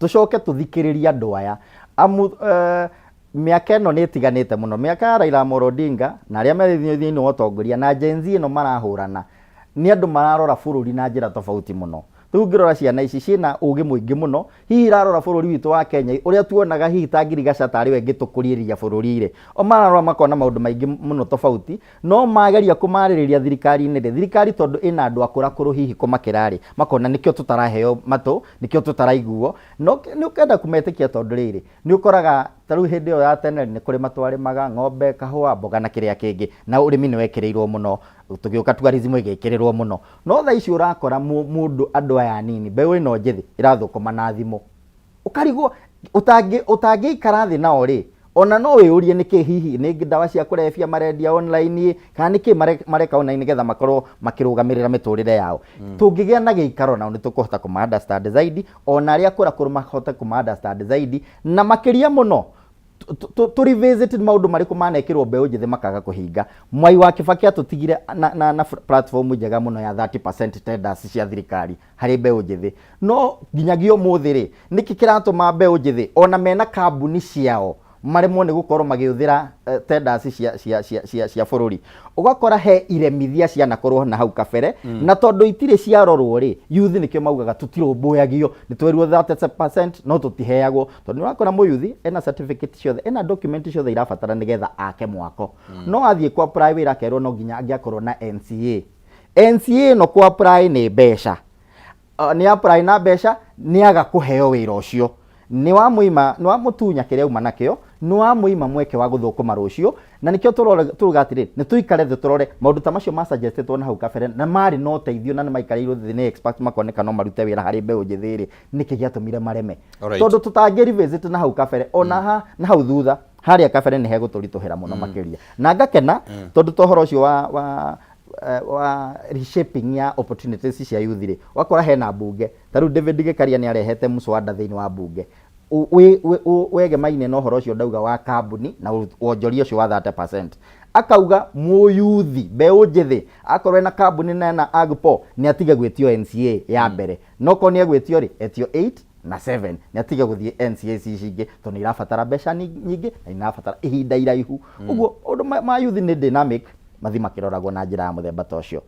Tũcoke tũthikĩrĩrie andũ aya amu mĩaka ĩno nĩ ĩtiganĩte mũno. Mĩaka ya Raila Amolo Odinga na arĩa me thĩinĩ wa ũtongoria na Gen Z ĩno marahũrana nĩ andũ mararora bũrũri na njĩra tofauti mũno. Rĩu ũngĩrora ciana ici ciĩna ũgĩ mũingĩ mũno, hihi irarora bũrũri witũ wa Kenya ũrĩa tuonaga hihi ta ngirigaca tarĩ we ĩngĩtũkũrĩria bũrũri rĩ, o mararora makona maũndũ maingĩ mũno tofauti, no mageria kũmarĩrĩria thirikari-inĩ rĩ, thirikari tondũ ĩna andũ akũrakũrũ hihi kũmakĩra rĩ, makona nĩkĩo tũtaraheo matũ, nĩkĩo tũtaraiguo, no nĩ ũkenda kũmetĩkia tondũ rĩrĩ, nĩ ũkoraga ta rĩu hĩndĩ ĩyo ya tene nĩ kũrĩma twarĩmaga, ng'ombe, kahũa, mboga na kĩrĩa kĩngĩ, na ũrĩmi nĩ wekĩrĩirwo mũno, tũgĩũka tourism ĩgĩkĩrĩrwo mũno, no thaa ici ũrakora mũndũ andũ aya anini, mbeũ ĩno njĩthĩ ĩrathũkũma na thimũ, ũkarigwo ũtangĩikara thĩ nao rĩ, ona no wĩyũrie nĩkĩ hihi nĩ ndawa cia kũrebia marendia online kana nĩkĩ mareka online nĩgetha makorwo makĩrũgamĩrĩra mĩtũrĩre yao. Tũngĩgĩa na gĩikaro nao nĩ tũkũhota kũma understand zaidi, ona arĩa akũrakũrũ mahote kũma understand zaidi, na makĩria mũno tũ revisit maũndũ marĩkũ manekĩrwo mbeũ njĩthĩ makaga kũhinga. Mwai wa Kibaki atũtigire na platform njega mũno ya 30% tenders cia thirikari harĩ mbeũ njĩthĩ, no nginyagia ũmũthĩ rĩ, nĩkĩ kĩratũma mbeũ njĩthĩ ona mena kambuni ciao maremwo nĩ gũkorwo magĩhũthĩra tenders cia bũrũri? Ũgakora he iremithia cianakorwo na hau kabere, na tondũ itirĩ ciarorwo rĩ, youth nĩkĩo maugaga tũtirũmbũyagio, nĩ twerirwo 30% no tũtiheagwo, tondũ nĩ ũrakora mũyuthi ena certificate ciothe, ena document ciothe irabatara nĩgetha ake mwako, no athiĩ ku apply wĩra akerwo no nginya angĩakorwo na NCA. NCA ĩno ku apply nĩ mbeca. Nĩ apply na mbeca, nĩ aga kũheo wĩra ũcio, nĩ wamũima, nĩ wamũtunya kĩrĩa auma nakĩo, nĩ wamũima mweke wa gũthũkũma rũciũ. Na nĩkĩo tũruga atĩrĩ, nĩ tũikare thĩ tũrore maũndũ ta macio ma suggestetwo na hau kabere na marĩ na ũteithio na nĩ maikarĩirwo thĩ nĩ experts makoneka no marute wĩra harĩ mbeũ njĩthĩ rĩ, nĩkĩ gĩatũmire mareme? Tondũ tũtangĩ revisit na hau kabere ona ha na hau thutha harĩa kabere nĩ hegũtũritũhĩra mũno makĩria. Na ngakena tondũ ta ũhoro ũcio wa reshaping ya opportunities cia youth rĩ, wakora hena mbunge ta rĩu David Gĩkaria nĩ arehete mũswada thĩinĩ wa mbunge wegemaine na ũhoro ũcio ndauga wa kambuni na wonjoria ũcio wa 30%, akauga mũyuthi mbeũ njĩthĩ akorwo ena kambuni na ena agpo nĩ atige gwĩtio NCA ya mbere, no korwo nĩ egwĩtio rĩ, etio 8 na 7, nĩ atige gũthiĩ NCA ici ingĩ tondũ nĩ irabatara mbeca nyingĩ na irabatara ihinda iraihu. Ũguo ũndũ ma youth nĩ dynamic, mathi makĩroragwo na njĩra ya mũthemba ta ũcio.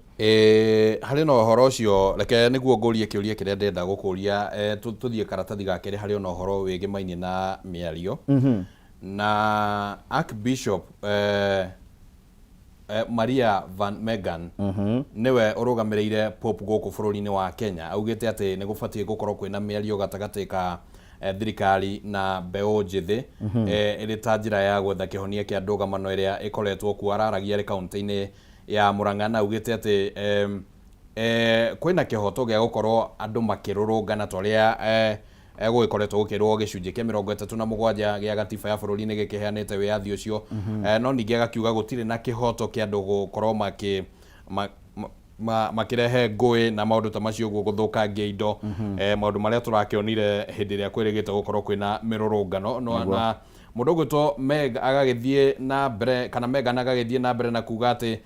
Harĩ na ũhoro ũcio, reke nĩguo ngũrie kĩũria kĩrĩa ndĩrenda gũkũria, tũthiĩ karatathi ga kerĩ harĩ ona ũhoro wĩgĩmainie na mĩario na Archbishop Maria Van Megan, nĩwe ũrũgamĩrĩire Pope gũkũ bũrũri-inĩ wa Kenya, augĩte atĩ nĩ gũbatiĩ gũkorwo kwĩna mĩario gatagatĩ ka thirikari na mbeũ njĩthĩ ĩrĩ ta njĩra ya gwetha kĩhonia kĩa ndũgamano ĩrĩa ĩkoretwo kuo. Araragia arĩ kaunti-inĩ ya Murang'a na augĩte atĩ kwĩna kĩhoto gĩa gũkorwo andũ makĩrũrũngana ta ũrĩa gũgĩkoretwo gũkĩrwo gĩcunjĩ kĩa 37 gĩa gatiba ya bũrũri nĩ gĩkĩheanĩte wĩyathi ũcio, no ningĩ agakiuga gũtirĩ na kĩhoto kĩa andũ gũkorwo makĩ ma, ma, makĩrehe ngũĩ na maũndũ ta macio ũguo, gũthũkangia indo, maũndũ marĩa tũrakĩonire hĩndĩ ĩrĩa kwĩrĩgĩte gũkorwo kwĩna mĩrũrũngano. No na mũndũ ũgwĩtwo Meg agagĩthiĩ na mbere kana Megan agagĩthiĩ na mbere na kuga atĩ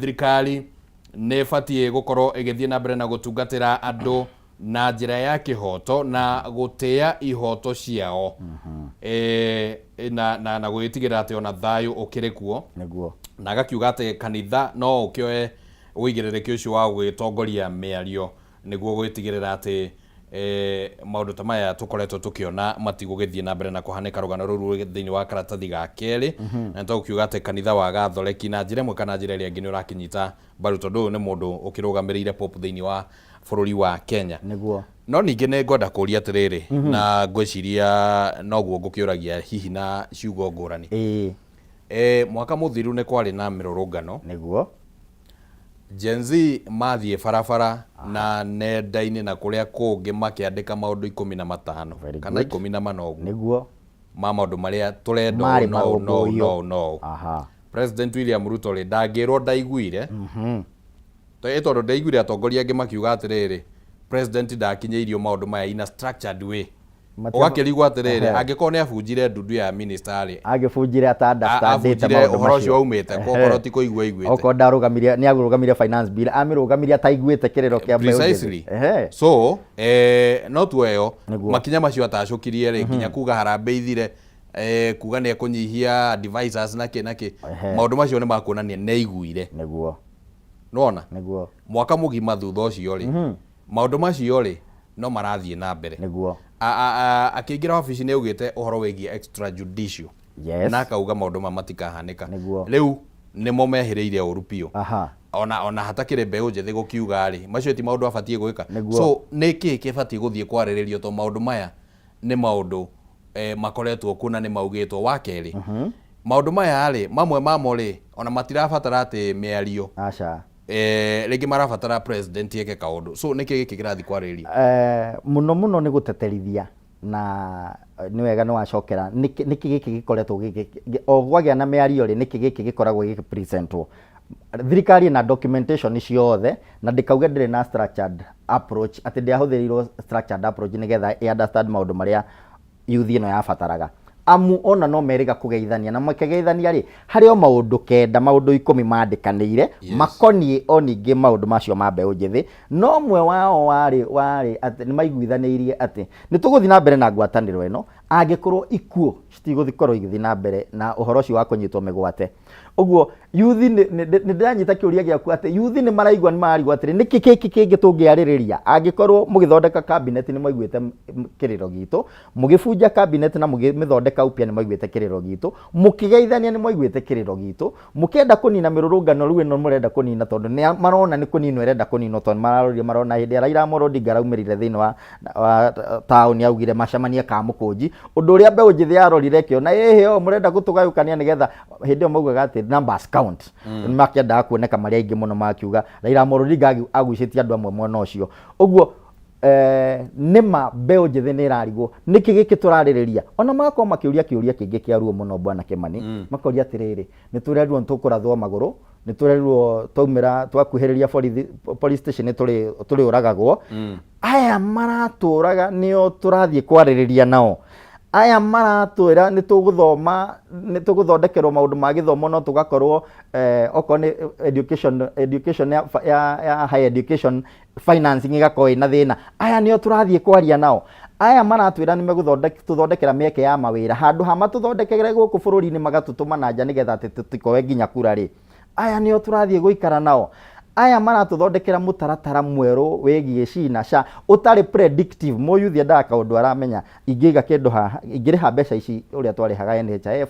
thirikari nĩ ĩbatiĩ gũkorwo ĩgĩthiĩ na mbere na gũtungatĩra andũ na njĩra ya kĩhoto na gũtĩa ihoto ciao, na gũgĩtigĩrĩra atĩ ona thayũ ũkĩrĩ kuo. Na agakiuga atĩ kanitha no ũkĩoe ũigĩrĩrĩki ũcio wa gũgĩtongoria mĩario nĩguo gũgĩtigĩrĩra atĩ maũndũ ta maya tũkoretwo tũkĩona matigũgĩthiĩ na mbere na kũhanĩka. Rũgano rũu rwĩ thĩinĩ wa karatathi ga kerĩ, na nĩtũgũkiuga atĩ kanitha wa Gatholeki na njĩra ĩmwe kana njĩra ĩrĩa ĩngĩ nĩ ũrakĩnyita mbaru, tondũ ũyũ nĩ mũndũ ũkĩrũgamĩrĩire Pope thĩinĩ wa bũrũri wa Kenya. No ningĩ nĩ ngwenda kũria atĩrĩrĩ, na ngwĩciria noguo ngũkĩũragia hihi na ciugo ngũrani. Mwaka mũthiru nĩ kwarĩ na mĩrũrũngano. Gen Z mathiĩ barabara na nenda-inĩ na kũrĩa kũngĩ makĩandĩka maũndũ 15 kana 14 ũguo ma maũndũ marĩa tũrenda marĩ ũũ no ũũ no ũũ marũmbũiyo. No ũũ no ũũ. President William Ruto rĩ, ndangĩrwo ndaiguire, tondũ ndaiguire atongoria angĩ makiuga atĩrĩrĩ, president ndakinyĩirio maũndũ maya in a structured way. Ũgakĩrigwo atĩrĩrĩ, angĩkorwo nĩ abunjire ndundu ya minister rĩ, Agĩbunjire ata understandĩte abunjire maũndũ ũhoro ũcio macio. waumĩte kũ okorwo ti kũigua aiguĩte. Okorwo ndarũgamirie, nĩ arũgamirie finance bill, amĩrũgamirie ataiguĩte kĩrĩro kĩa mbeũ njĩthĩ. Precisely. So no tuoe makinya macio atacũkirie rĩ, nginya kuga harambee ithire, kuga nĩ ekũnyihia advisors na kĩ na kĩ, maũndũ macio nĩ makuonania nĩ aiguire. Nĩwona? Mwaka mũgima thutha ũcio rĩ, maũndũ macio rĩ, no marathiĩ na mbere. Akĩingĩra wabici nĩ augĩte ũhoro wĩgiĩ extrajudicial. Na akauga maũndũ maya matikahanĩka. Rĩu nĩmo mehĩrĩire ũru biũ. Ona hatakĩrĩ mbeũ njĩthĩ gũkiuga rĩ, macio ti maũndũ abatiĩ gwĩka. So nĩ kĩĩ kĩbatiĩ gũthiĩ kwarĩrĩrio tondũ maũndũ maya nĩ maũndũ makoretwo kuo na nĩ maugĩtwo. Wa kerĩ, maũndũ maya rĩ, mamwe mamo rĩ, ona matirabatara atĩ mĩario. Aca. Rĩngĩ marabatara president eke kaũndũ. So nĩkĩ gĩkĩ kĩrathiĩ kwarĩrĩrio? Mũno mũno nĩ gũteterithia na nĩ wega nĩ wacokera nĩkĩ gĩkĩ gĩkoretwo gĩkĩ o gwagĩa na mĩario rĩ, nĩkĩ gĩkĩ gĩkoragwo gĩkĩ presentwo. Thirikari ĩna documentation ciothe na ndĩkauge ndĩrĩ na structured approach, atĩ ndĩahũthĩrĩirwo structured approach nĩgetha ĩ understand maũndũ marĩa youth ĩno yabataraga. Amu ona no merĩga kũgeithania na makĩgeithania rĩ, harĩ o maũndũ kenda, maũndũ 10 mandĩkanĩire makoniĩ o ningĩ maũndũ macio ma mbeũ njĩthĩ. No ũmwe wao warĩ atĩ nĩ maiguithanĩirie atĩ nĩ tũgũthiĩ na mbere na ngwatanĩro ĩno angĩkorwo ikuũ citigũkorwo igĩthiĩ na mbere na ũhoro ũcio wa kũnyitwo mĩgwate. Ũguo youth nĩ ndĩranyita kĩũria gĩaku atĩ youth nĩ maraigua, nĩ mararigwo atĩrĩ nĩkĩ gĩkĩ kĩngĩ tũngĩarĩrĩria angĩkorwo mũgĩthondeka cabinet nĩ mwaiguĩte kĩrĩro gitũ, mũgĩbunja cabinet na mũgĩmĩthondeka upya nĩ mwaiguĩte kĩrĩro gitũ, mũkĩgeithania nĩ mwaiguĩte kĩrĩro gitũ, mũkĩenda kũnina mĩrũrũngano rĩu ĩno mũrenda kũnina tondũ nĩ marona nĩ kũninwo ĩrenda kũninwo tondũ nĩ mararorire marona hĩndĩ ya Raila Amolo Odinga araumĩrire thĩinĩ wa taũni augire macemanie Kamũkũnji, ũndũ ũrĩa mbeũ njĩthĩ yarorire ĩkĩona ĩhĩ o mũrenda gũtũgayũkania nĩgetha hĩndĩ ĩyo maugaga atĩ numbers count. Nĩ makĩendaga kuoneka marĩ aingĩ mũno makiuga Raila Amolo Odinga agucĩtie andũ amwe mwena ũcio. Ũguo nĩma mbeũ njĩthĩ nĩ ĩrarigwo nĩkĩ gĩkĩ tũrarĩrĩria. Ona magakorwo makĩũria kĩũria kĩngĩ kĩa ruo mũno Bwana Kĩmani, makoria atĩrĩrĩ, nĩ tũrerirwo nĩ tũkũrathwo magũrũ, nĩ tũrerirwo twaumĩra twakuhĩrĩria borithi police station nĩ tũrĩũragagwo. Aya maratũraga nĩo tũrathiĩ kwarĩrĩria nao. Aya maratwĩra nĩ tũgũthoma, nĩ tũgũthondekerwo maũndũ ma gĩthomo no tũgakorwo okorwo nĩ education ya higher education financing ĩgakorwo ĩna thĩna. Aya nĩo tũrathiĩ kwaria nao. Aya maratwĩra nĩ megũtũthondekera mĩeke ya mawĩra handũ ha matũthondekere gũkũ bũrũri-inĩ magatũtũma na nja nĩgetha atĩ tũtikoe nginya kura rĩ. Aya nĩo tũrathiĩ gũikara nao. Aya maratũthondekera mũtaratara mwerũ wĩgiĩ SHI na SHA ũtarĩ predictive. Mũyuthi endaga kaũndũ aramenya, ingĩiga kĩndũ haha, ingĩrĩha mbeca ici ũrĩa twarĩhaga NHIF,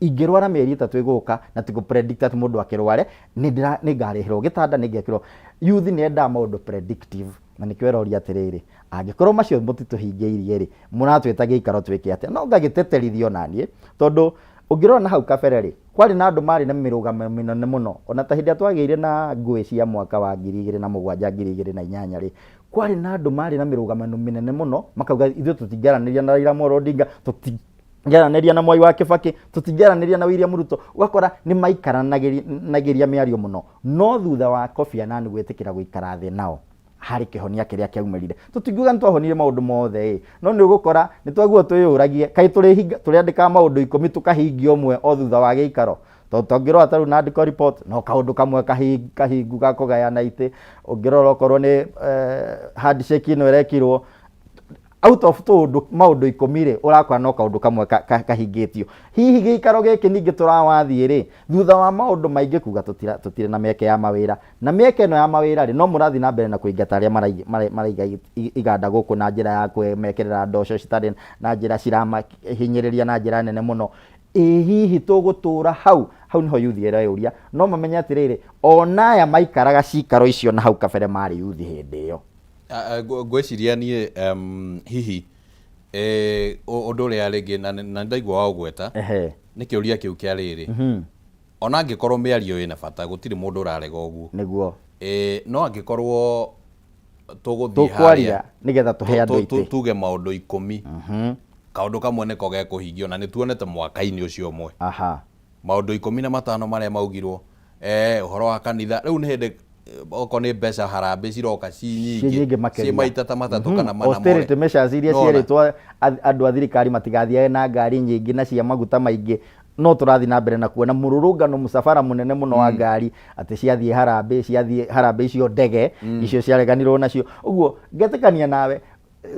ingĩrwara mĩeri 3 ĩgũka na ti gũ predict atĩ mũndũ akĩrware, nĩ ngarĩhĩrwo gĩtanda, nĩ ngekĩrwo. Youth nĩ endaga maũndũ predictive na nĩkĩo ĩroria atĩrĩrĩ, angĩkorwo macio mũtitũhingĩirie rĩ, mũratwĩta gĩikaro twĩke atĩa? No ngagĩteterithio naniĩ tondũ ũngĩrora na hau kabere rĩ, kwarĩ na andũ marĩ na mĩrũgamo mĩnene mũno. Ona ta hĩndĩ ĩrĩa twagĩire na ngũĩ cia mwaka wa 2007, 2008 rĩ, kwarĩ na andũ marĩ na mĩrũgamo mĩnene mũno makauga ithuĩ tũtingĩaranĩria na Raila Amolo Odinga, tũtingĩaranĩria na Mwai wa Kibaki, tũtingĩaranĩria na William Ruto. Ũgakora nĩ maikaranagĩria mĩario mũno. No thutha wa Kofi Annan gwĩtĩkĩra gũikara thĩ nao, harĩ kĩhonia kĩrĩa kĩaumĩrire. Tũtingiuga nĩ twahonirie maũndũ mothe ĩ, no nĩ ũgũkora nĩ twaiguo twĩyũragie kaĩ tũrĩandĩkaga maũndũ 10 tũkahingia ũmwe o thutha wa gĩikaro. Tondũ tũngĩrora ta rĩu NADCO report no kaũndũ kamwe kahingu ga kũgayana itĩ. Ũngĩrora okorwo nĩ handshake ĩno ĩrekirwo out of tũũndũ maũndũ 10 rĩ, ũrakora no kaũndũ kamwe kahingĩtio. Hihi gĩikaro gĩkĩ ningĩ tũrawathiĩ rĩ, thutha wa maũndũ maingĩ kuga tũtirĩ na mĩeke ya mawĩra, na mĩeke ĩno ya mawĩra rĩ, no mũrathiĩ na mbere na kũingata arĩa maraiga iganda gũkũ na njĩra ya kũmekĩrĩra ndoco citarĩ na njĩra ciramahinyĩrĩria na njĩra nene mũno. Ĩ hihi tũgũtũra hau? Hau nĩho youth ĩreyũria. No mamenye atĩrĩrĩ, ona aya maikaraga cikaro icio na hau kabere marĩ youth hĩndĩ ĩyo. Ngwĩciria niĩ hihi ũndũ ũrĩa rĩngĩ na nĩ ndaigua waũgweta nĩ kĩũria kĩu kĩa rĩrĩ, ona angĩkorwo mĩario ĩna bata gũtirĩ mũndũ ũrarega ũguo. No angĩkorwo tũgũthiĩ tũkwaria nĩgetha tũhe andũ itĩ, tuge maũndũ 10, kaũndũ kamwe nĩko gekũhingio na nĩ tuonete mwaka-inĩ ũcio ũmwe maũndũ 15 marĩa maugirwo, ũhoro wa kanitha rĩu nĩ hĩndĩ Okorwo nĩ mbeca harambĩ ciroka ci Ci nyingĩ, nyingĩ makĩria. Ci maita ta matatũ kana mana. Austerity measures iria Nona. cierĩtwo andũ a thirikari matigathiage na ngari nyingĩ na cia maguta maingĩ, no tũrathiĩ na mbere na kuona mũrũrũngano, mũcabara mũnene mũno wa ngari atĩ ciathiĩ harambĩ, ciathiĩ harambĩ icio ndege icio ciareganirwo nacio. Ũguo ngetĩkania nawe,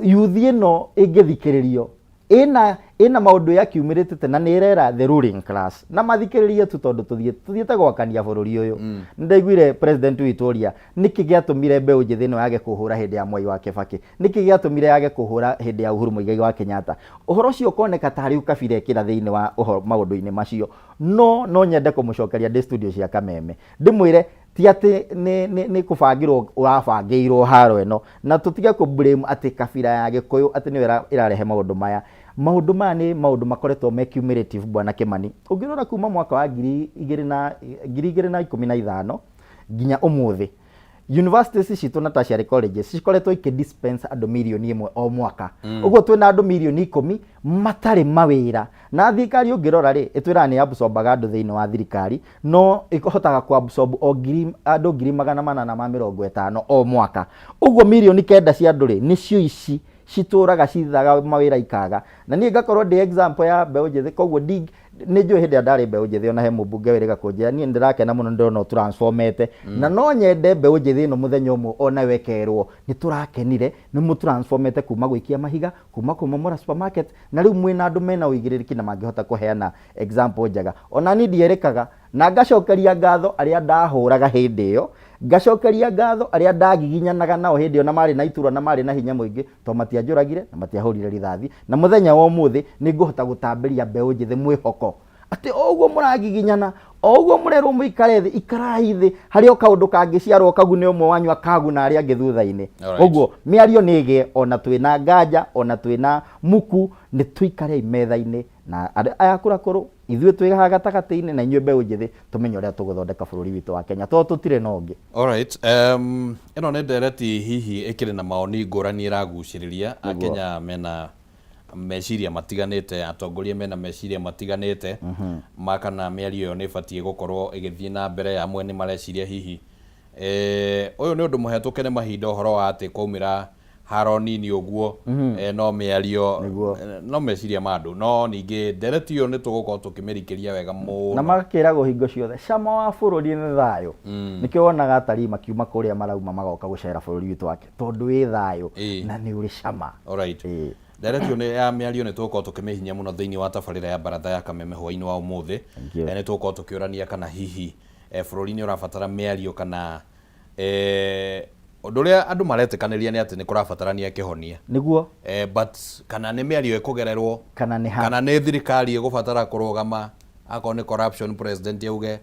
yuthi ĩno ĩngĩthikĩrĩrio ĩna maũndũ yakiumĩrĩte na nĩ ĩrera the ruling class na mathikĩrĩrie tu, tondũ tũthiĩte gwakania bũrũri ũyũ. Nĩ ndaiguire president witũ ũria nĩkĩ gĩatũmire mbeũ njĩthĩ ĩno yage kũhũra hĩndĩ ya Mwai wa Kĩbakĩ, nĩkĩ gĩatũmire yage kũhũra hĩndĩ ya Uhuru Muigai wa Kenyatta. Ũhoro ũcio ũkoneka tarĩ ũkabira ĩkĩra thĩinĩ wa ũhoro maũndũ-inĩ macio, no nyende kũmũcokeria ndĩ studio cia Kameme ndĩmwĩre ti atĩ nĩ kũbangĩrwo ũrabangĩirwo haro ĩno, na tũtige kũ blame atĩ kabira ya Gĩkũyũ atĩ nĩyo ĩrarehe maũndũ maya. Maũndũ maya nĩ maũndũ makoretwo me cumulative, bwana Kĩmani. Ũngĩrora kuma mwaka wa 2015 nginya ũmũthĩ, universities citũ na tertiary colleges cikoretwo ikĩ dispense andũ 1 million o mwaka. Ũguo twĩna andũ 10 million matarĩ mawĩra, na thirikari ũngĩrora rĩ, ĩtwĩraga nĩ absorbaga andũ thĩinĩ wa thirikari, no ĩhotaga ku absorb o ngiri andũ 850,000 o mwaka. Ũguo 9 million cia andũ rĩ, nĩcio ici citũraga cithaga mawĩra ikaga. Na niĩ ngakorwo ndĩ example ya mbeũ njĩthĩ, koguo nĩ njũĩ hĩndĩ ĩrĩa ndarĩ mbeũ njĩthĩ, ona he mũmbunge wĩrĩga kũnjĩra niĩ ndĩrakena mũno, ndĩrona ũtransformete, na no nyende mbeũ njĩthĩ ĩno mũthenya ũmwe onayo ĩkerwo nĩ tũrakenire nĩ mũtransformete kuma gũikia mahiga, kuma kũmomora supermarket, na rĩu mwĩna andũ mena ũigĩrĩrĩki na mangĩhota kũheana example njega. Ona niĩ ndierĩkaga na ngacokeria ngatho arĩa ndahũraga hĩndĩ ĩyo, ngacokeria ngatho arĩa ndagiginyanaga nao hĩndĩ ĩyo, na marĩ na iturwa na marĩ na hinya mũingĩ, tondũ matianjũragire na matiahũrire rithathi. Na mũthenya wa ũmũthĩ nĩ ngũhota gũtambĩria mbeũ njĩthĩ mwĩhoko atĩ o ũguo mũragiginyana, o ũguo mũrerwo mũikare thĩ, ikarai thĩ, harĩ o kaũndũ kangĩciarwo kagune ũmwe wanyu, akaguna arĩa angĩ thutha-inĩ. Ũguo mĩario nĩ ĩgĩe, ona twĩna nganja, ona twĩna muku, nĩ tũikarei metha-inĩ na andũ aya akũrakũrũ, ithuĩ twĩ haha gatagatĩ-inĩ na inyuĩ mbeũ njĩthĩ, tũmenye ũrĩa tũgũthondeka bũrũri witũ wa Kenya, tondũ tũtirĩ na ũngĩ. Alright, ĩno nĩ ndereti hihi ĩkĩrĩ na maoni ngũrani ĩragucĩrĩria. Akenya mena meciria matiganĩte, atongoria mena meciria matiganĩte ma kana mĩario ĩyo nĩ ĩbatiĩ gũkorwo ĩgĩthiĩ na mbere. Amwe nĩ mareciria hihi ũyũ nĩ ũndũ mũhetũke nĩ mahinda, ũhoro wa atĩ kwaumĩra haro nini ũguo no mĩario. No meciria ma andũ, no ningĩ ndereti ĩyo nĩ tũgũkorwo tũkĩmĩrikĩria wega Na mũno. Makĩragwo hingo ciothe cama wa bũrũri nĩ thayũ. Nĩkĩo wonaga atarii makiuma kũrĩa marauma magoka gũcera bũrũri witũ wake, tondũ wĩ thayũ na nĩ ũrĩ cama. Alright. Ndereti ĩyo nĩ ya mĩario nĩ tũgũkorwo tũkĩmĩhinyia mũno thĩinĩ wa tabarĩra ya Baratha ya Kameme hwaĩ-inĩ wa ũmũthĩ. Thank you. Nĩ tũgũkorwo tũkĩũrania kana hihi bũrũri nĩ ũrabatara mĩario kana ũndũ ũrĩa andũ maretĩkanĩria nĩ atĩ nĩ kũrabatarania kĩhonia. But kana nĩ mĩario ĩkũgererwo, kana nĩ ha kana nĩ thirikari ĩgũbatara kũrũgama, akorwo nĩ corruption, president auge Actually,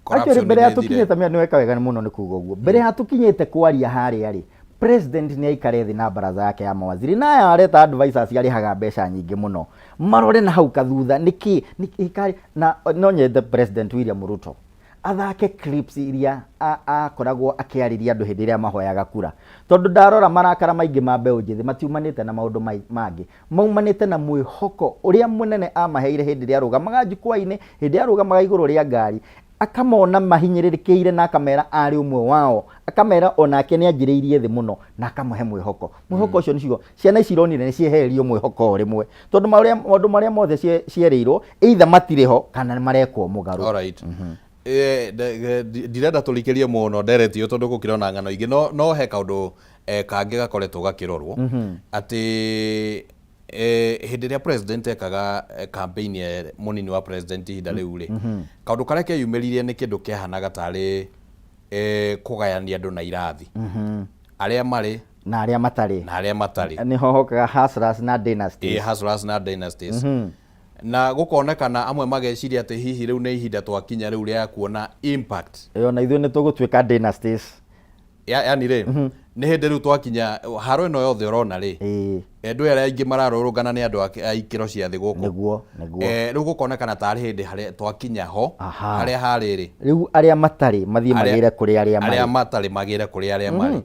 corruption mbere ya nĩ ĩthire. Tũkinyĩte mĩa nĩ weka wega mũno nĩ kuga ũguo. Mbere ya tũkinyĩte kwaria harĩa rĩ, president nĩ aikare thĩ na baraza yake ya mawaziri na aya areta advisors arĩhaga mbeca nyingĩ mũno, marore na hau kathutha nĩkĩ nĩkĩ. Na no nyende President William Ruto athake clips iria akoragwo akĩarĩria andũ hĩndĩ ĩrĩa mahoyaga kura, tondũ ndarora marakara maingĩ ma mbeũ njĩthĩ matiumanĩte na maũndũ mangĩ, maumanĩte na mwĩhoko ũrĩa mũnene amaheire hĩndĩ ĩrĩa arũgamaga jukwaa-inĩ, hĩndĩ ĩrĩa arũgamaga igũrũ rĩa ngari, akamona mahinyĩrĩrĩkĩire na akamera arĩ ũmwe wao, akamera onake nĩ anjĩrĩirie thĩ mũno na akamahe mwĩhoko. Mwĩhoko ũcio nĩcio ciana ici ironire nĩ ciehererio mwĩhoko o rĩmwe, tondũ maũndũ marĩa mothe cierĩirwo either matirĩ ho kana nĩ marekwo mũgarũ. Alright. Ndirenda tũrikĩrie mũno ndereti ĩyo tondũ gũkĩrĩ ona ng'ano ingĩ, no he kaũndũ kangĩ gakoretwo gakĩrorwo atĩ hĩndĩ ĩrĩa president ekaga campaign ya mũnini wa president ihinda rĩu rĩ, kaũndũ karĩa keyumĩririe nĩ kĩndũ kĩahanaga tarĩ kũgayania andũ na irathi, arĩa marĩ na arĩa matarĩ, na arĩa matarĩ. Nĩho hokaga hustlers na dynasties. Hustlers na dynasties, na gũkonekana amwe mageciria atĩ hihi rĩu nĩ ihinda twakinya rĩu rĩa kuona impact. Ĩyo na ithuĩ nĩ tũgũtuĩka dynasties. Yani rĩ, nĩ hĩndĩ rĩu twakinya haro ĩno yothe ũrona rĩ, andũ arĩa aingĩ mararũrũngana nĩ andũ a ikĩro cia thĩ gũkũ. nĩguo nĩguo Rĩu gũkonekana tarĩ hĩndĩ harĩa twakinya ho, harĩa harĩ rĩ, rĩu arĩa matarĩ mathiĩ magĩre kũrĩ arĩa arĩa marĩ. Matarĩ magĩre kũrĩ arĩa marĩ.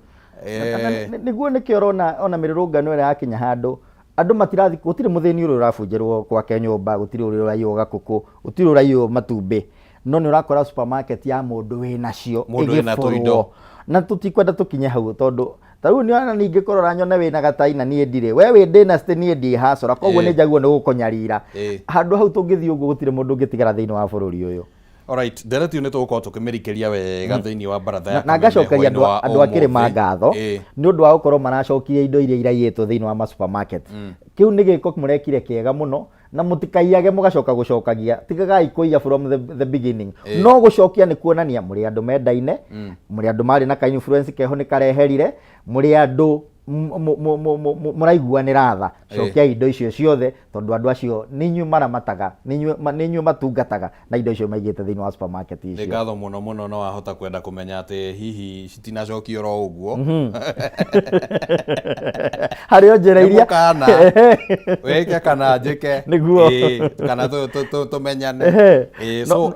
Nĩguo nĩkĩo ũrona ona mĩrũrũngano ĩrĩa yakinya handũ andũ matirathi, gũtirĩ mũthĩni ũrĩa ũrabunjĩrwo gwake nyũmba, gũtirĩ ũrĩa ũraiywo gakũkũ, gũtirĩ ũraiywo matumbĩ. No nĩ ũrakora supermarket ya mũndũ wĩnacio Mũndũ wĩna ĩgĩborwo. tũindo. Na tũtikwenda tũkinye hau, tondũ ta rĩu nĩ ningĩ kũrora nyone wĩna gatai na niĩ ndirĩ, we wĩ dynasty, niĩ ndiĩ hasora, koguo nĩ njagua nĩ gũkũnyarira. Handũ hau tũngĩthiĩ ũguo, gũtirĩ mũndũ ũngĩtigara thĩinĩ wa bũrũri ũyũ. Alright, ndereti ĩyo nĩ tũgũkorwo tũkĩmĩrikĩria wega thĩinĩ wa baratha ya Na kameme ngacokeria hwaĩ-inĩ andũ wa andũ a kĩrĩma ũmũthĩ. ngatho nĩ ũndũ wa gũkorwo maracokirie indo iria iraiyĩtwo thĩinĩ wa ma supermarket. Kĩu nĩ gĩko mũrekire kĩega mũno, na mũtikaiyage mũgacoka gũcokagia. Tigagai kũiya from the beginning. No gũcokia nĩ kuonania mũrĩ andũ mendaine, mũrĩ andũ marĩ na ka influence keho nĩ kareherire, mũrĩ andũ mũraiguanĩra tha. Cokiai indo icio ciothe, tondũ andũ acio nĩ inyuĩ maramataga, nĩ inyuĩ matungataga na indo icio maigĩte thĩinĩ wa supermarket Nĩ icio. Ngatho mũno mũno. No wahota kwenda kũmenya atĩ hihi citinacokio oro ũguo. Harĩ o njĩra Nĩ iria mũkana wĩke kana njĩke. Nĩguo. Ĩĩ, kana tũmenyane. Ĩĩ, so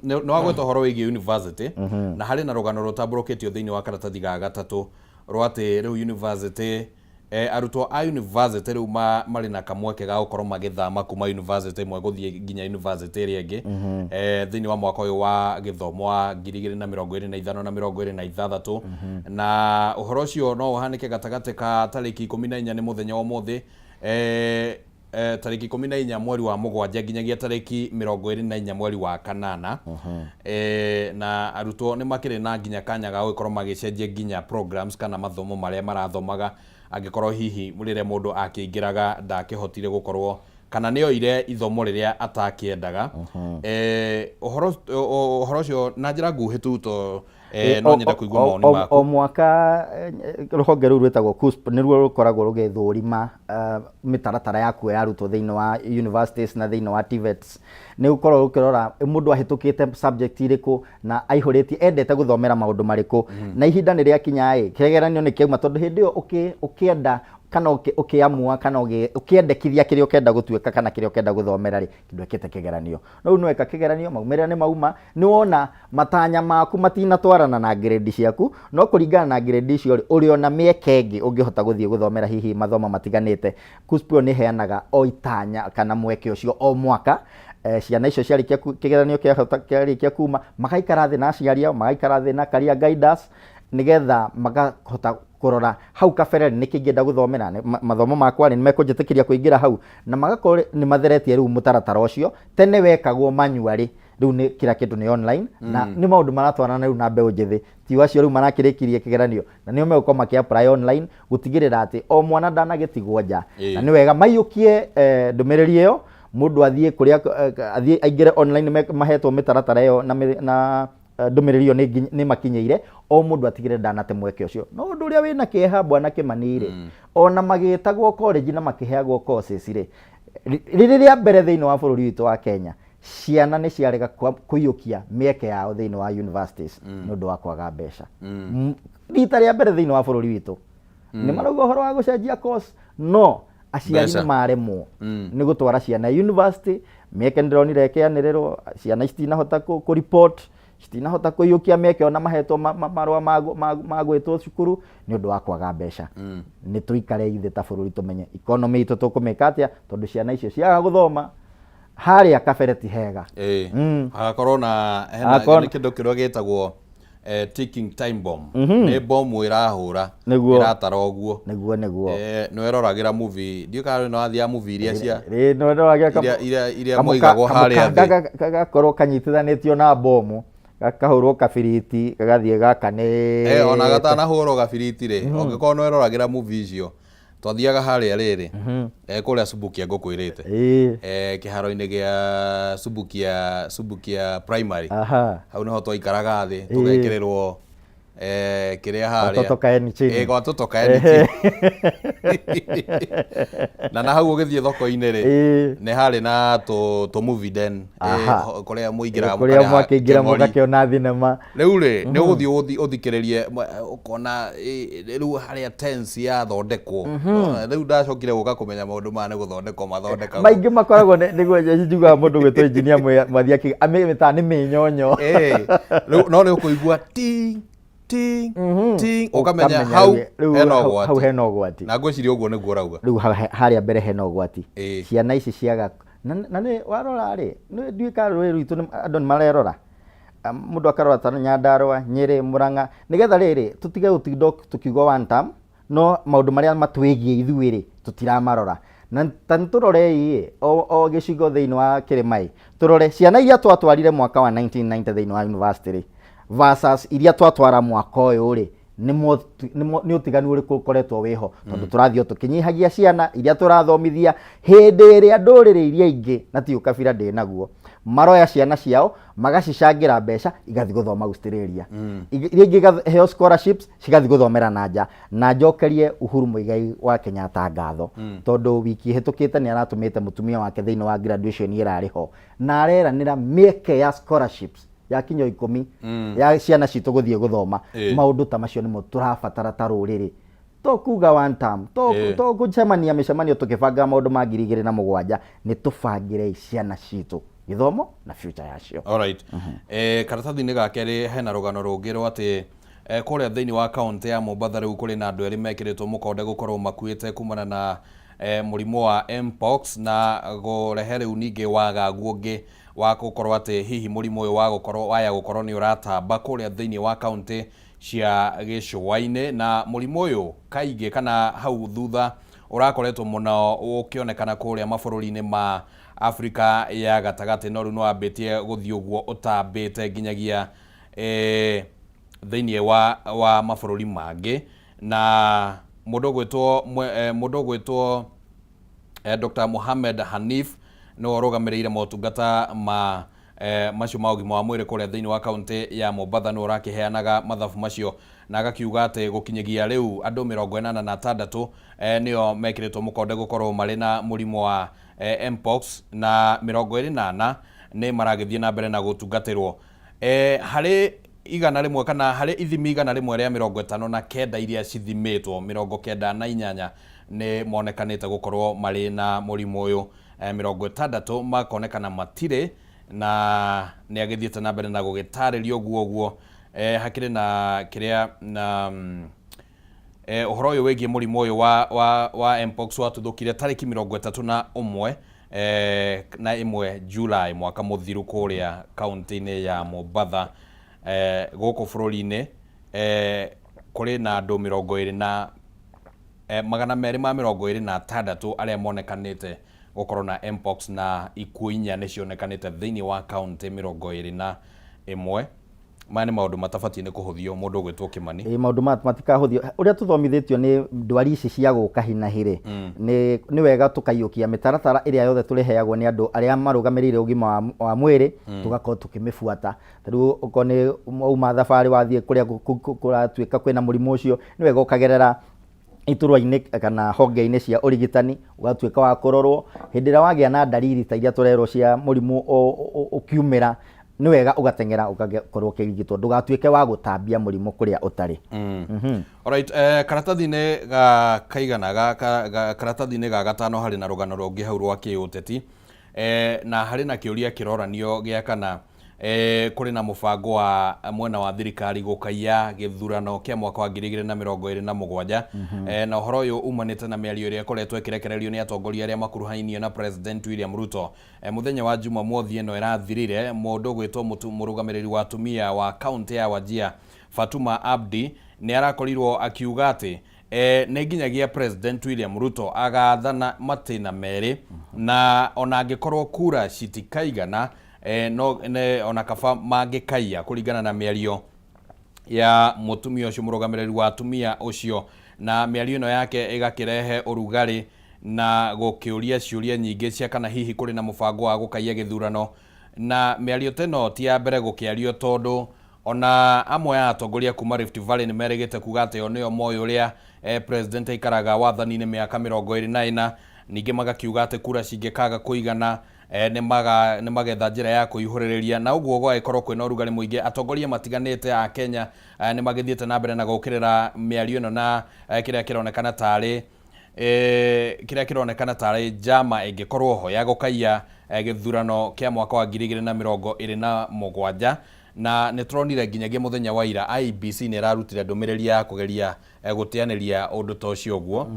nĩ wagweta ũhoro wĩgiĩ university, na harĩ na rũgano rũtambũrũkĩtio thĩinĩ wa karatathi ga gatatũ rwa atĩ rĩu university, arutwo a university rĩu marĩ na kamweke ga gũkorwo magĩthama kuma university ĩmwe gũthiĩ nginya university ĩrĩa ĩngĩ thĩinĩ wa mwaka ũyũ wa gĩthomo wa 2025 na 26. Na ũhoro ũcio no ũhanĩke gatagatĩ ka tarĩki 14, nĩ mũthenya wa ũmũthĩ, tarĩki 14 mweri wa mũgwanja nginyagia tarĩki 24 mweri wa kanana. Na arutwo nĩ makĩrĩ na nginya kanya ga gũgĩkorwo magĩcenjia nginya programs kana mathomo marĩa marathomaga, angĩkorwo hihi rĩrĩa mũndũ akĩingĩraga ndakĩhotire gũkorwo kana nĩ oire ithomo rĩrĩa atakĩendaga. Ũhoro ũcio na njĩra nguhĩ tu to no nyende kũigua mawoni maku. O mwaka rũhonge rũu rwĩtagwo KUSP nĩruo rũkoragwo rũgĩthũrima mĩtaratara ya kuoya arutwo thĩinĩ wa universities na thĩinĩ wa TVETs. Nĩ gũkorwo rũkĩrora mũndũ ahĩtũkĩte subject irĩkũ na aihũrĩtie endete gũthomera maũndũ marĩkũ. Na ihinda nĩ rĩakinya ĩ, kĩgeranio nĩ kĩauma, tondũ hĩndĩ ĩyo ũkĩenda kana ũkĩamua kana ũkĩendekithia kĩrĩa ũkenda gũtuĩka kana kĩrĩa ũkenda gũthomera rĩ, ndwekĩte kĩgeranio. No rĩu nĩweka kĩgeranio, maumĩrĩra nĩ mauma, nĩ wona matanya maku matinatwarana na grade ciaku, no kũringana na grade icio rĩ, ũrĩ ona mĩeke ĩngĩ ũngĩhota gũthiĩ gũthomera hihi mathomo matiganĩte. KUCCPS ĩyo nĩ ĩheanaga o itanya kana mweke ũcio o mwaka. Ciana icio ciarĩkia kĩgeranio kĩarĩkia kuma, magaikara thĩ na aciari ao, magaikara thĩ na career guidance, nĩgetha makahota kũrora hau kabere nĩ kĩngĩenda gũthomera, mathomo makwa rĩ, nĩ mekũnjĩtĩkĩria kũingĩra hau, na magakorwo nĩ matheretie rĩu mũtaratara ũcio. Tene wekagwo manually, rĩu nĩ kila kĩndũ nĩ online, na nĩ maũndũ maratwarana rĩu na mbeũ njĩthĩ. Ti acio rĩu marakĩrĩkirie kĩgeranio na nĩo megũkorwo makĩ apply online gũtigĩrĩra atĩ o mwana ndanagĩtigwo nja. Na nĩ wega maiyũkie ndũmĩrĩri ĩyo, mũndũ athiĩ kũrĩa athiĩ aingĩre online, mahetwo mĩtaratara ĩyo na ndũmĩrĩri ĩyo nĩ makinyĩire o mũndũ atigĩrĩre ndanate mweke ũcio. No ũndũ ũrĩa wĩna kĩeha, bwana Kĩmani rĩ, ona magĩtagwo college na makĩheagwo courses rĩ, rĩrĩ rĩa mbere thĩinĩ wa bũrũri witũ wa Kenya ciana nĩ ciarega kũiyũkia mĩeke yao thĩinĩ wa universities nĩ ũndũ wa kwaga mbeca. Rita rĩa mbere thĩinĩ wa bũrũri witũ nĩ marauga ũhoro wa gũcenjia course, no aciari Mbeca. nĩ maremwo nĩ gũtwara ciana university. Mĩeke ndĩronire ĩkĩanĩrĩrwo, ciana citinahota kũ report, citinahota kũiyũkia mĩeke ona mahetwo marũa ma gwĩtwo cukuru nĩ ũndũ wa kwaga mbeca. Nĩ tũikare ithe ta bũrũri tũmenye economy itũ tũkũmĩka atĩa, tondũ ciana icio ciaga gũthoma harĩa kabere ti hega. Hagakorwo na hena Hagakorwo nĩ kĩndũ kĩrĩa gĩtagwo ticking time bomb, nĩ bomu ĩrahũra. Ĩratara ũguo. Nĩguo, nĩguo. Nĩ weroragĩra movie, ndiũĩ kana nĩ wathiaga movie iria cia Rĩ, no no iria moigagwo harĩa kamũkanda thĩ. Gagakorwo kanyitithanĩtio na bomu, gakahũrwo kabiriti, gagathiĩ gakanĩte. Ona gatanahũrwo gabiriti rĩ, ũngĩkorwo nĩ weroragĩra movie icio, twathiaga harĩa rĩrĩ kũrĩa Subukia ngũkwĩrĩte, kĩharo-inĩ gĩa Subukia Primary. Hau nĩho twaikaraga thĩ tũgekĩrĩrwo kĩrĩa harĩa. Watoto kaeni chini. Kwa watoto kaeni chini. Na hau ũgĩthiĩ thoko-inĩ rĩ, nĩ harĩ na tũ movie den, kũrĩa mũingĩraga kũrĩa mũkarĩha mwakĩingĩra kĩmori. Mũgakĩona thinema. Rĩu rĩ, nĩ ũgũthiĩ ũthikĩrĩrie ũkona rĩu harĩa tense yathondekwo. Rĩu ndacokire gũka kũmenya maũndũ maya nĩ gũthondekwo mathondekagwo. Maingĩ makoragwo nĩguo njugaga mũndũ gwĩtwo engineer mwathi amĩtaga nĩ mĩnyonyo. Rĩu no nĩ ũkũigua ting ting ting, ũkamenya Ũkamenya hau rĩu hena hau ũgwati. Hena ũgwati. Na ngwĩciria ũguo nĩguo ũrauga. Rĩu harĩa mbere hena ũgwati. Ciana ici ciaga na nĩ warora rĩ, nĩ ndiũĩ kana rũrĩrĩ rwitũ andũ nĩ marerora. Mũndũ akarora ta Nyandarua, Nyĩrĩ, Mũrang'a, nĩgetha rĩrĩ tũtige gũtinda tũkiuga one term, no maũndũ marĩa matwĩgiĩ ithuĩ rĩ tũtiramarora. Na ta nĩ tũrorei ĩ, o gĩcigo thĩinĩ wa kĩrĩma ĩ, tũrore ciana iria twatwarire mwaka wa 1990 thĩinĩ wa university rĩ versus iria twatwara mwaka ũyũ rĩ, nĩ ũtiganu ũrĩkũ ũkoretwo wĩho, tondũ tũrathiĩ o tũkĩnyihagia ciana iria tũrathomithia hĩndĩ ĩrĩa ndũrĩrĩ iria ingĩ, na ti ũkabira ndĩ naguo, maroya ciana ciao magacicangĩra mbeca igathiĩ gũthoma Australia, iria ingĩ igaheo scholarships cigathiĩ gũthomera na nja. Na njokerie Uhuru Muigai wa Kenyatta ngatho, tondũ wiki ĩhĩtũkĩte nĩ aratũmĩte mũtumia wake thĩinĩ wa graduation ĩrarĩ ho, na areranĩra mĩeke ya scholarships ya kinya 10 ya ciana citũ gũthiĩ gũthoma. Maũndũ ta macio nĩmo tũrabatara ta rũrĩrĩ, to kuga one term, to gũcemania mĩcemanio tũkĩbanga maũndũ ma 2007. Nĩ tũbangĩrei ciana citũ gĩthomo na future yacio. Alright. Karatathi-inĩ ga kerĩ hena rũgano rũngĩ rwa atĩ kũrĩa thĩinĩ wa kaũntĩ ya Mombatha rĩu kũrĩ na andũ erĩ mekĩrĩtwo mũkonde gũkorwo makuĩte kumana na mũrimũ wa Mpox, na kũrehe rĩu ningĩ wagagu ũngĩ wa gũkorwo atĩ hihi mũrimũ ũyũ wa gũkorwo waya gũkorwo nĩ ũratamba kũrĩa thĩinĩ wa kaũntĩ cia gĩcũa-inĩ. Na mũrimũ ũyũ kaingĩ kana hau thutha ũrakoretwo mũno ũkĩonekana kũrĩa mabũrũri-inĩ ma Afrika ya gatagatĩ, no rĩu nĩ wambĩtie gũthiĩ ũguo ũtambĩte nginyagia thĩinĩ wa mabũrũri mangĩ. Na mũndũ ũgwĩtwo Dr. Mohamed Hanif nĩwe ũrũgamĩrĩire motungata ma macio ma ũgima wa mwĩrĩ kũrĩa thĩinĩ wa kaũntĩ ya Mombatha, nĩwe ũrakĩheanaga mathabu macio na agakiuga atĩ gũkinyagia rĩu andũ 86 nĩo mekĩrĩtwo mũkonde gũkorwo marĩ na mũrimũ wa Mpox, na 24 nĩ maragĩthiĩ na mbere na gũtungatĩrwo. Harĩ 100 kana harĩ ithimi 159 iria cithimĩtwo, 98 nĩ monekanĩte gũkorwo marĩ na mũrimũ ũyũ, 60 makonekana matirĩ. Na nĩ agĩthiĩte na mbere na gũgĩtarĩria ũguo ũguo hakĩrĩ na kĩrĩa na ũhoro ũyũ wĩgiĩ mũrimũ ũyũ wa Mpox watuthũkire tarĩki 31 na 1 July mwaka mũthiru kũrĩa kaũntĩ-inĩ ya Mombatha. Gũkũ bũrũri-inĩ kũrĩ na andũ mĩrongo ĩrĩ na 226 arĩa monekanĩte gũkorwo na Mpox, na ikuũ 4 nĩ cionekanĩte thĩinĩ wa kaũntĩ 21. Maya nĩ maũndũ matabatiĩ nĩ kũhũthio, mũndũ ũgwĩtwo Kĩmani. Ĩ, maũndũ maya matikahũthio. Ũrĩa tũthomithĩtio nĩ ndwari ici cia gũka hinahi rĩ, nĩ wega tũkaiyũkia mĩtaratara ĩrĩa yothe tũrĩheagwo nĩ andũ arĩa marũgamĩrĩire ũgima wa mwĩrĩ, tũgakorwo tũkĩmĩbuata. Ta rĩu okorwo nĩ wauma thabarĩ wathiĩ kũrĩa kũratuĩka kwĩna mũrimũ ũcio, nĩ wega ũkagerera iturwa-inĩ kana honge-inĩ cia ũrigitani, ũgatuĩka wa kũrorwo. Hĩndĩ ĩrĩa wagĩa na ndariri ta iria tũrerwo cia mũrimũ ũkiumĩra, nĩ wega ũgateng'era ũgakorwo ũkĩrigitwo, ndũgatuĩke wa gũtambia mũrimũ kũrĩa ũtarĩ. Alright, karatathi-inĩ ga kaigana ga, ga, ga, karatathi-inĩ ga gatano harĩ na rũgano rũngĩ hau rwa kĩũteti, na harĩ na kĩũria kĩroranio gĩa kana kũrĩ na mũbango wa mwena wa thirikari gũkaiya gĩthurano kĩa mwaka wa 2027. Na ũhoro ũyũ umanĩte na mĩario ĩrĩa ĩkoretwo ĩkĩrekererio nĩ atongoria arĩa makuruhainie na President William Ruto. Mũthenya wa Jumamothi ĩno ĩrathirire, mũndũ ũgwĩtwo mũrũgamĩrĩri wa atumia wa kaũntĩ ya Wajir, Fatuma Abdi, nĩ arakorirwo akiuga atĩ nĩ nginyagia President William Ruto agathana matĩna merĩ, na ona angĩkorwo kura citikaigana, no ne, ona kaba mangĩkaiya, kũringana na mĩario ya mũtumia ũcio, mũrũgamĩrĩri wa atumia ũcio. Na mĩario ĩno yake ĩgakĩrehe ũrugarĩ na gũkĩũria ciũria nyingĩ cia kana hihi kũrĩ na mũbango wa gũkaiya gĩthurano. Na mĩario ta ĩno ti ya mbere gũkĩario, tondũ ona amwe a atongoria kuma Rift Valley nĩ merĩgĩte kuga atĩ o nĩo moĩ ũrĩa president aikaraga wathani-inĩ mĩaka 24. Ningĩ magakiuga atĩ kura cingĩkaga kũigana, nĩ magetha njĩra ya kũihũrĩrĩria, na ũguo gũgagĩkorwo kwĩna ũrugarĩ mũingĩ. Atongoria matiganĩte a Kenya nĩ magĩthiĩte na mbere na gũkĩrĩra mĩario ĩno na kĩrĩa kĩronekana tarĩ njama ĩngĩkorwo ho ya gũkaiya gĩthurano kĩa mwaka wa 2027. Na nĩ tũronire nginyagia mũthenya wa ira IEBC nĩ ĩrarutire ndũmĩrĩri ya kũgeria gũteanĩria ũndũ ta ũcio ũguo,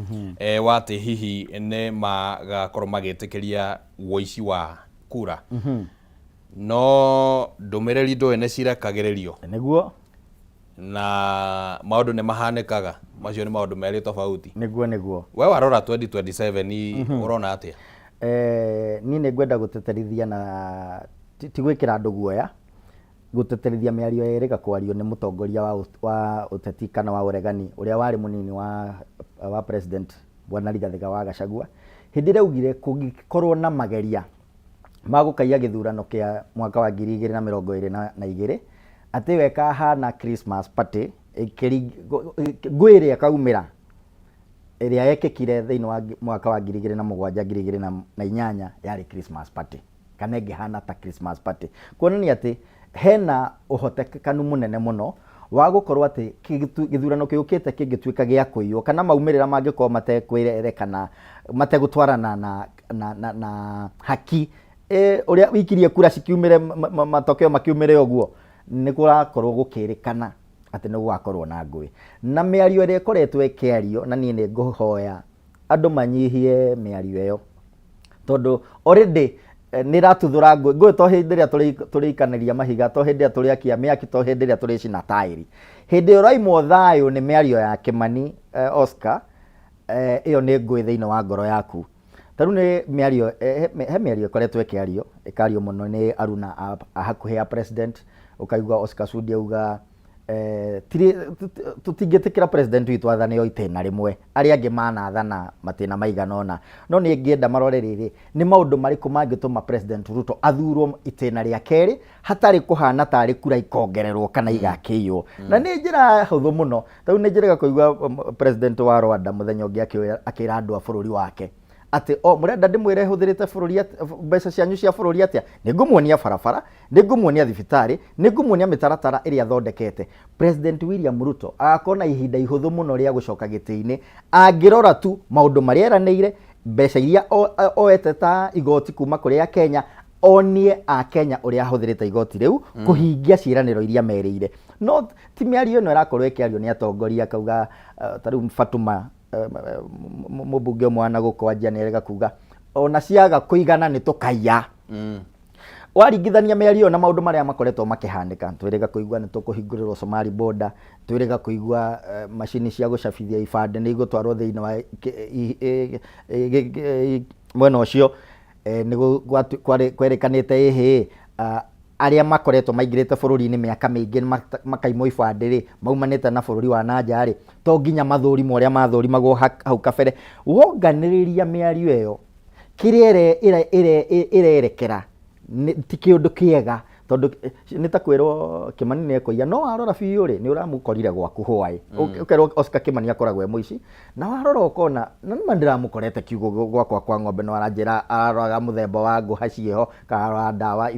wa atĩ hihi nĩ magakorwo magĩtĩkĩria ũici wa kura. No ndũmĩrĩri ndũĩ nĩ cirekagĩrĩrio. Nĩguo. Na maũndũ nĩ mahanĩkaga. Macio nĩ maũndũ merĩ tofauti. Nĩguo nĩguo. We warora 2027 ũrona atĩa? Niĩ nĩ ngwenda gũtĩtĩrithia na ti gwĩkĩra andũ guoya, gũtĩtĩrithia mĩario ĩrĩga kwario nĩ mũtongoria wa ũteti kana wa ũregani ũrĩa warĩ mũnini wa president Bwana Rigathĩ wa Gachagua, hĩndĩ ĩrĩa augire kũngĩkorwo na mageria ma gũkaiya gĩthurano kĩa mwaka wa 2022, atĩ ĩyo ĩkahana Christmas party, ngũĩ ĩrĩa ĩkaumĩra ĩrĩa yekĩkire thĩinĩ wa mwaka wa 2007 2008 yarĩ Christmas party, kana ĩngĩhana ta Christmas party. Kuonania atĩ hena ũhotekanu mũnene mũno wa gũkorwo atĩ gĩthurano gĩũkĩte kĩngĩtuĩka gĩa kũiywo kana maumĩrĩra mangĩkorwo matekwĩrerekana, mategũtwarana na haki, ũrĩa wikirie kura cikiumĩre, matokeo makiumĩre ũguo, nĩ kũrakorwo gũkĩrĩkana atĩ nĩ gũgakorwo na ngũĩ. Na mĩario ĩrĩa ĩkoretwo ĩkĩario, na niĩ nĩ ngũhoya andũ manyihie mĩario ĩyo, tondũ already nĩ ĩratuthũra ngũĩ. Ngũĩ to hĩndĩ ĩrĩa tũrĩikanĩria mahiga, to hĩndĩ ĩrĩa tũrĩakia mĩaki, to hĩndĩ ĩrĩa tũrĩcina taĩri. Hĩndĩ ĩrĩa ũraimwo thayũ nĩ mĩario ya Kĩmani Oscar, ĩyo nĩ ngũĩ thĩinĩ wa ngoro yaku. Ta rĩu nĩ mĩario, he mĩario ĩkoretwo ĩkĩario, ĩkario mũno nĩ aruna a hakuhĩ a president, ũkaigua Oscar Sudi auga tũtingĩtĩkĩra president witũ athane o itĩna rĩmwe, arĩa angĩ manathana matĩna maigana ũna. No niĩ ngĩenda marore rĩrĩ, nĩ maũndũ marĩkũ mangĩtũma President Ruto athurwo itĩna rĩa kerĩ hatarĩ kũhana tarĩ kura ikongererwo kana igakĩiywo. Na nĩ njĩra hũthũ mũno. Ta rĩu nĩ njĩrĩga kũigua president wa Rwanda mũthenya ũngĩ akĩra andũ a bũrũri wake atĩ o mũrenda ndĩmwĩre hũthĩrĩte bũrũri mbeca cianyu cia bũrũri atĩa, nĩ ngũmuonia barabara, nĩ ngũmuonia thibitarĩ, nĩ ngũmuonia mĩtaratara ĩrĩa thondekete. President William Ruto agakorwo na ihinda ihũthũ mũno rĩa gũcoka gĩtĩ-inĩ angĩrora tu maũndũ marĩa eranĩire, mbeca iria oete ta igoti kuma kũrĩ Akenya, onie Akenya ũrĩa ahũthĩrĩte igoti rĩu kũhingia ciĩranĩro iria merĩire. No ti mĩario ĩno ĩrakorwo ĩkĩario nĩ atongoria akauga, ta rĩu Fatuma mũmbunge ũmwe wa nagũkũ Wajir nĩ erĩga kuga ona ciaga kũigana nĩ tũkaiya. Waringithania mĩario ĩyo na maũndũ marĩa makoretwo makĩhanĩka, twĩrĩga kũigua nĩ tũkũhingũrĩrwo Somali border, twĩrĩga kũigua macini cia gũcabithia ibandĩ nĩ igũtwarwo thĩinĩ wa mwena ũcio, nĩ kwerĩkanĩte ĩhĩ arĩa makoretwo maingĩrĩte bũrũri-inĩ mĩaka mĩingĩ makaimwo ibandĩ rĩ, maumanĩte na bũrũri wa na nja rĩ, to nginya mathũrimwo ũrĩa mathũrimagwo hau kabere. Wonganĩrĩria mĩario ĩyo, kĩrĩa ĩrerekera ti kĩũndũ kĩega, tondũ nĩ ta kwĩrwo Kĩmani nĩ ekũiya, no warora biũ rĩ, nĩ ũramũkorire gwaku hwaĩ. Ũkerwo Oscar Kĩmani akoragwo e mũici, na warora ũkona, na nĩma ndĩramũkorete kiugũ gwakwa kwa ng'ombe no aranjĩra aroraga mũthemba wa ngũha ciĩho, kana aroraga ndawa,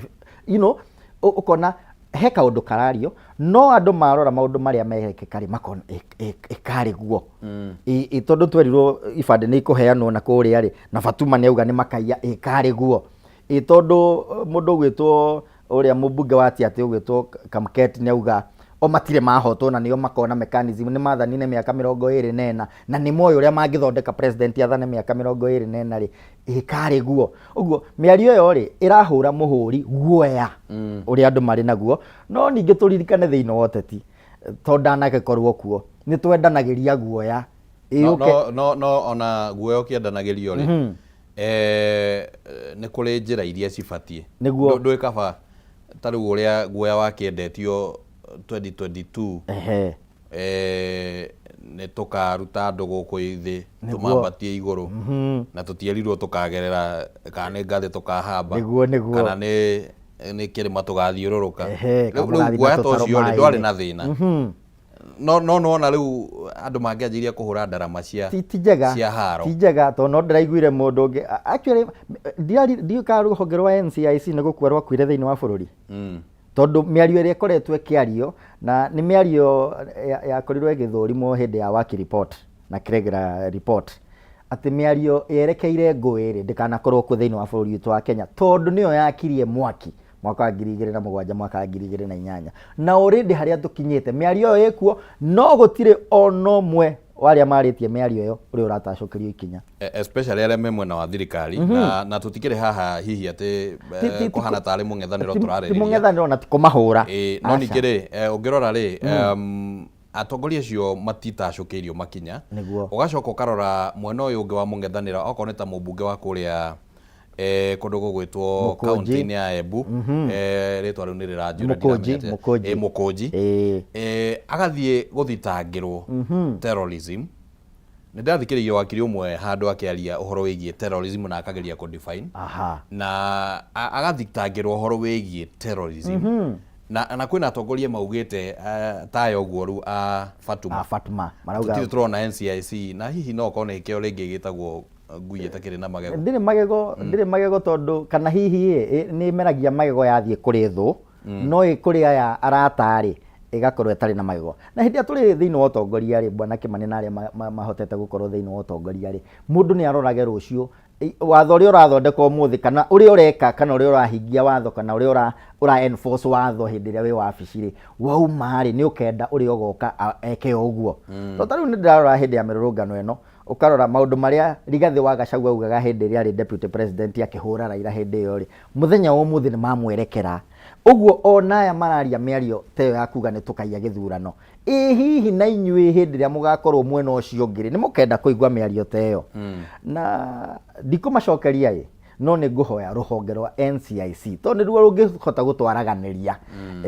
you know, ũkona he kaũndũ karario, no andũ marora maũndũ marĩa merekĩka rĩ, makona ĩkarĩ guo. Tondũ twerirwo ibandĩ nĩ ikũheanwo na kũrĩa rĩ, na Fatuma nĩ auga nĩ makaiya, ĩkarĩ guo. Tondũ mũndũ ũgwĩtwo ũrĩa mũmbunge wa Tiaty ũgwĩtwo Kamket nĩ auga o matirĩ mahotwo na nĩo makona mechanism, nĩ mathanire mĩaka 24 na nĩ moĩ ũrĩa mangĩthondeka president athane mĩaka 24 rĩ, ĩkarĩ guo. Ũguo mĩario ĩyo rĩ, ĩrahũra mũhũri guoya ũrĩa andũ marĩ naguo. No ningĩ tũririkane thĩinĩ wa ũteti, to ndanagĩkorwo kuo, nĩ twendanagĩria guoya. No, no, no, no ona guoya ũkĩendanagĩrio rĩ, nĩ kũrĩ njĩra iria cibatiĩ. Nĩguo. Ndũĩ kaba ta rĩu ũrĩa guoya wakĩendetio 2022, nĩ tũkaruta andũ gũkũ thĩ tũmambatie igũrũ, na tũtierirwo tũkagerera kana nĩ ngathĩ tũkahamba, Nĩguo, nĩguo. kana nĩ kĩrĩma tũgathiũrũrũka. Rĩu rĩu mũgathiĩ guoya na ta tũtarũ ũcio rĩ, ndwarĩ maĩ-inĩ. na thĩna. No nĩwona rĩu andũ mangĩanjĩrĩria kũhũra ndarama cia Ti njega. cia haro. Ti njega, tondũ no ndĩraiguire mũndũ ũngĩ, actually, ndiũĩ kana rũhonge rwa NCIC nĩ gũkua rwakuire thĩinĩ wa bũrũri. Tondũ mĩario ĩrĩa ĩkoretwo ĩkĩario, na nĩ mĩario yakorirwo ĩgĩthũrimwo hĩndĩ ya Waki report na Kregler report, atĩ mĩario yerekeire ngũĩ rĩ, ndĩkanakorwo kuo thĩinĩ wa bũrũri witũ wa Kenya, tondũ nĩyo yakirie mwaki mwaka wa 2007, mwaka wa 2008. Na already harĩa tũkinyĩte, mĩario ĩyo ĩkuo, no gũtirĩ ona ũmwe wa arĩa marĩtie mĩario ĩyo ũrĩa ũratacũkĩrio ikinya. Especially arĩa me mwena wa thirikari, na tũtikĩrĩ haha hihi atĩ kũhana tarĩ mũng'ethanĩro Ti tũrarĩrĩria. Mũng'ethanĩro na ti kũmahũra. Ĩĩ, no Aca. ningĩ rĩ, ũngĩrora rĩ, atongoria acio matitacũkĩirio makinya. Ũgacoka ũkarora mwena ũyũ ũngĩ wa mũng'ethanĩro, okorwo nĩ ta mũmbunge wa kũrĩa kũndũ gũgwĩtwo Mũkũnji. Kaunti-inĩ ya Embu, rĩtwa rĩu nĩ rĩranjũra. Mũkũnji, ndiramenya atĩa. Mũkũnji. Mũkũnji. Agathiĩ gũthitangĩrwo terrorism. Nĩ ndathikĩrĩirie wakiri ũmwe handũ akĩaria ũhoro wĩgiĩ terrorism na akageria kũ define na agathitangĩrwo ũhoro wĩgiĩ terrorism, na kwĩna atongoria maugĩte taya ũguo rĩu a Fatuma. A Fatuma marauga tũtirĩ tũrona NCIC, na hihi no okorwo nĩ kĩo rĩngĩ gĩtagwo ngui ĩtakĩrĩ na magego. Ndĩrĩ magego, ndĩrĩ magego, tondũ kana hihi ĩ, nĩ ĩmeragia magego yathiĩ kũrĩ thũ, no ĩ kũrĩ aya arata rĩ, ĩgakorwo ĩtarĩ na magego. Na hĩndĩ ĩrĩa tũrĩ thĩinĩ wa ũtongoria rĩ, bwana Kĩmani, na arĩa mahotete gũkorwo thĩinĩ wa ũtongoria rĩ, mũndũ nĩ arorage rũciũ. Watho ũrĩa ũrathondeka ũmũthĩ, kana ũrĩa ũreka, kana ũrĩa ũrahingia watho, kana ũrĩa ũra enforce watho hĩndĩ ĩrĩa wĩ wabici rĩ, wauma rĩ, nĩ ũkenda ũrĩa ũgoka eke o ũguo. To ta rĩu nĩ ndĩrarora hĩndĩ ya mĩrũrũngano ĩno, ũkarora maũndũ marĩa Rigathĩ wa Gachagua augaga hĩndĩ ĩrĩa arĩ deputy president akĩhũra Raila hĩndĩ ĩyo rĩ, mũthenya wa ũmũthĩ nĩ mamwerekera ũguo. Ona aya mararia mĩario ta ĩyo ya kuga nĩ tũkaiya gĩthurano, ĩ hihi na inyuĩ hĩndĩ ĩrĩa mũgakorwo mwena ũcio ũngĩ rĩ, nĩ mũkenda kũigua mĩario ta ĩyo? Na ndikũmacokeria ĩ, no nĩ ngũhoya rũhonge rwa NCIC, tondũ nĩruo rũngĩhota gũtwaraganĩria,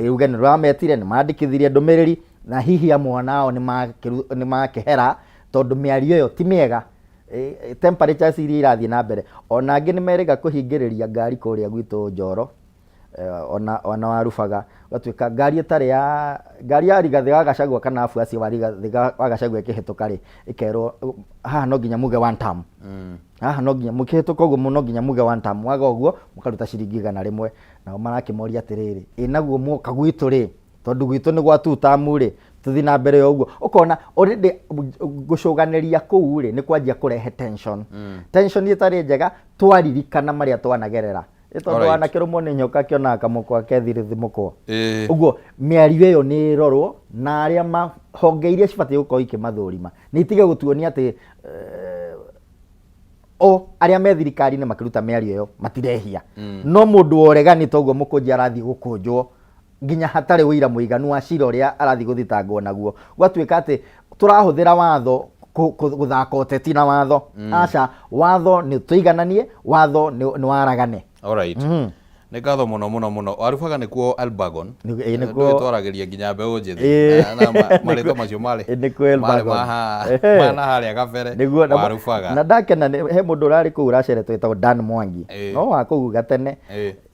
ruge nĩ rũrametire, nĩ mandĩkithirie ndũmĩrĩri, na hihi amwe nao nĩ makĩhera, tondũ mĩario ĩyo ti mĩega. Temperatures iria irathiĩ na mbere, ona angĩ nĩ merĩga kũhingĩrĩria ngari kũrĩa gwitũ Njoro, ona Warubaga, gũgatuĩka ngari ĩtarĩ ya ngari ya Rigathĩ wa Gachagua kana abuaci wa Rigathĩ wa Gachagua ĩkĩhĩtũka rĩ, ĩkerwo haha no nginya muge one term, haha no nginya mũkĩhĩtũka ũguo no nginya muge one term, mwaga ũguo mũkaruta ciringi 100. Nao marakĩmoria atĩrĩrĩ, ĩ naguo mwoka gwitũ rĩ, tondũ gwitũ nĩ gwa two term rĩ, tũthiĩ na mbere o ũguo? Ũkona already gũcũganĩria kũu rĩ, nĩ kwanjia kũrehe tension, tension ĩtarĩ njega twaririkana marĩa twanagerera. Ĩ tondũ wanakĩrũmwo nĩ nyoka kĩonaga kamũkwa kethirithimũkwo. Ũguo mĩario ĩyo nĩ ĩrorwo na arĩa honge iria cibatiĩ gũkorwo ikĩmathũrima nĩ itige gũtuonia atĩ o arĩa me thirikari-inĩ makĩruta mĩario ĩyo matirehia, no mũndũ wa ũregani toguo Mũkũnji arathiĩ gũkũnjwo nginya hatarĩ ũira mũiganu wa cira ũrĩa arathiĩ gũthitangwo naguo, gwatuĩka atĩ tũrahũthĩra watho gũthaka ũteti na watho. Aca, watho nĩ tũigananie, watho nĩ waragane. Alright. Nĩ ngatho mũno mũno mũno. Warubaga nĩkuo Elbagon. Ĩĩ, nĩkuo. Ndũĩ twaragĩria nginya mbeũ njĩthĩ. Na marĩtwa macio marĩ Nĩkuo marĩ Elbagon. ma na harĩa kabere. Nĩguo Warubaga. Na ndakena he mũndũ ũrarĩ kũu ũraceretwo wĩtagwo Dan Mwangi, no wa kũu gatene,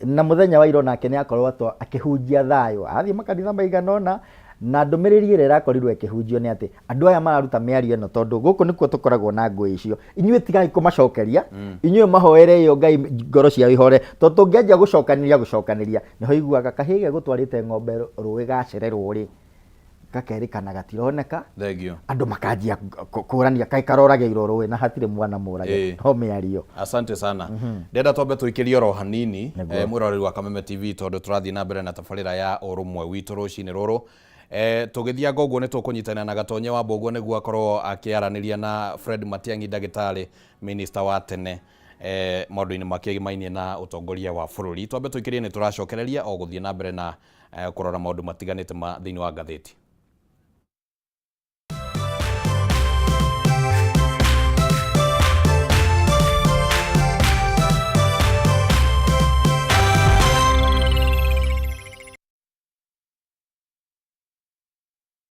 na mũthenya wa iro nake nĩ akorwo akĩhunjia thayũ, athiĩ makanitha maigana ũna, na ndũmĩrĩri ĩrĩa ĩrakorirwo ĩkĩhunjio nĩ atĩ andũ aya mararuta mĩario ĩno, tondũ gũkũ nĩkuo tũkoragwo na ngũĩ icio, inyuĩ tigai kũmacokeria, inyuĩ mahoere ĩyo Ngai ngoro ciao ihore, tondũ tũngĩanjia gũcokanĩria gũcokanĩria, nĩho iguaga kahĩĩ gegũtwarĩte ng'ombe rũĩ gacererwo rĩ, gakerĩkana gatironeka. Thank you. Andũ makanjia kũrania kaĩ karoragĩirwo rũĩ na hatirĩ mwana mũrage, no mĩario. Asante sana. Ndenda twambe tũikĩrie oro hanini, mwĩroreri wa Kameme TV, tondũ tũrathiĩ na mbere na tabarĩra ya ũrũmwe witũ rũcinĩ rũrũ. Tũgĩthianga ũguo nĩ tũkũnyitanĩra na Gatonye wa Mbũguo nĩguo akorwo akĩaranĩria na Fred Matiang'i, ndagĩtarĩ minister wa tene, maũndũ-inĩ makĩgimainie na ũtongoria wa bũrũri. Twambe tũikĩrie, nĩ tũracokereria o gũthiĩ na mbere na kũrora maũndũ matiganĩte ma thĩinĩ wa ngathĩti.